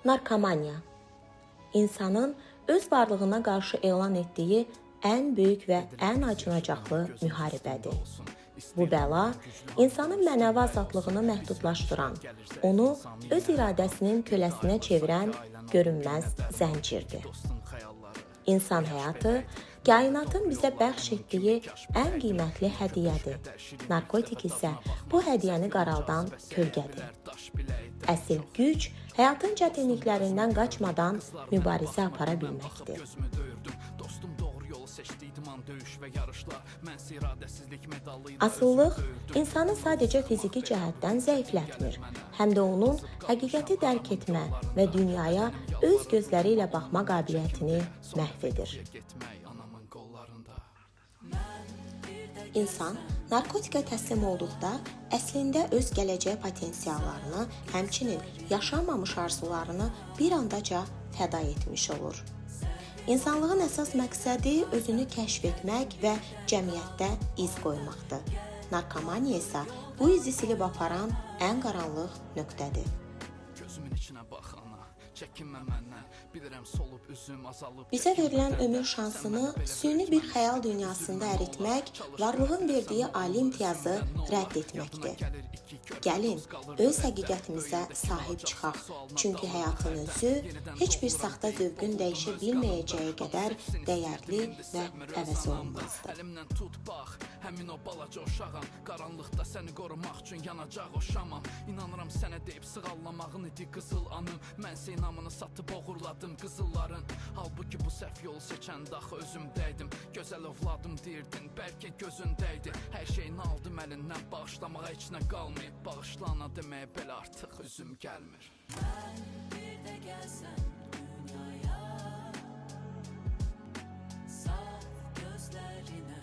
Narkomaniya insanın öz varlığına qarşı elan etdiyi ən böyük və ən acınacaqlı müharibədir. Bu bəla insanın mənəvi azadlığını məhdudlaşdıran, onu öz iradəsinin köləsinə çevirən görünməz zəncirdir. İnsan həyatı kainatın bizə bəxş etdiyi ən qiymətli hədiyyədir. Narkotik isə bu hədiyyəni qaraldan kölgədir. Əsil güc həyatın çətinliklərindən qaçmadan mübarizə apara bilməkdir. Asıllıq insanı sadəcə fiziki cəhətdən zəiflətmir, həm də onun həqiqəti dərk etmə və dünyaya öz gözləri ilə baxma qabiliyyətini məhv edir. İnsan narkotikə təslim olduqda əslində öz gələcək potensiallarını, həmçinin yaşanmamış arzularını bir andaca fəda etmiş olur. İnsanlığın əsas məqsədi özünü kəşf etmək və cəmiyyətdə iz qoymaqdır. Narkomaniya isə bu izi silib aparan ən qaranlıq nöqtədir. Gözümün içinə bax ana, çəkinmə məndən. Bilirəm solub üzüm azalıb. Bizə verilən ömür şansını süni bir xəyal dünyasında əritmək, varlığın verdiyi ali imtiyazı rədd etməkdir. Gəlin, öz həqiqətimizə sahib çıxaq. Çünki həyatın özü heç bir saxta zövqün dəyişə bilməyəcəyi qədər dəyərli və əvəz olunmazdır. Əlimdən tut bax, həmin o balaca uşağam. Qaranlıqda səni qorumaq üçün yanacaq o şamam. İnanıram sənə deyib sığallamağın idi qızıl anım. Mən isə inamını satıb oğurladım qızılların. Halbuki bu səhv yolu seçəndə axı özümdəydim. Gözəl övladım deyirdin, bəlkə gözündəydi. Hər şeyini aldım əlindən, bağışlamağa heç nə qalmayıb. Bağışla ana deməyə belə artıq üzüm gəlmir. Mən bir də gəlsəm dünyaya, saf gözlərinə